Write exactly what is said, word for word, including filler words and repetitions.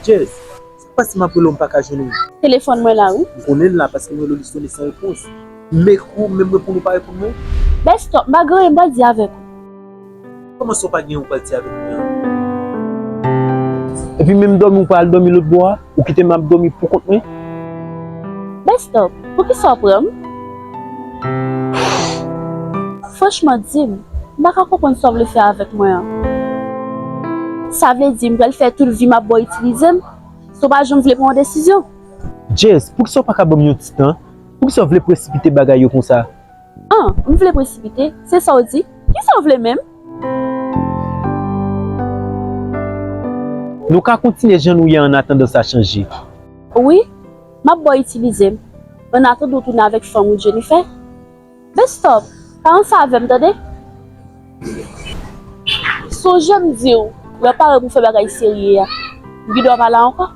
Jess, sa k pase m ap rele w m pa ka jwenn ou? Telefòn mwen la wi. M konnen l la paske m rele w li sonnen san repons. M ekri w, menm reponn ou pa reponn mwen. Bèstòp, m pa gen anyen m pral di avèk ou. Kòman sa w pa gen anyen w pral di avèk mwen an? Epi menm dòmi ou pa al dòmi lòt bò a? Ou kite m ap dòmi poukont mwen? Bèstòp, poukisa w pran m? Franchman, di m, m pa ka konprann sa w vle fè avèk mwen an. Sa vle di m pral fè tout vi m ap ba w itilize m? Si w pa janm vle pran yon desizyon? Jess, poukisa w pa ka ban m yon ti tan? Poukisa w vle presipite bagay yo konsa? An, m vle presipite? Se sa w di? Kisa w vle menm? Nou ka kontinye jan nou ye an atandan sa chanje. Wi, m ap ba w itilize m. An atandan w tounen avèk fanm ou Jennifer. Bèstòp, pa ranse avè m, tande? Sonje m di w, lè w pare pou fè bagay serye a, m vide w pa la ankò.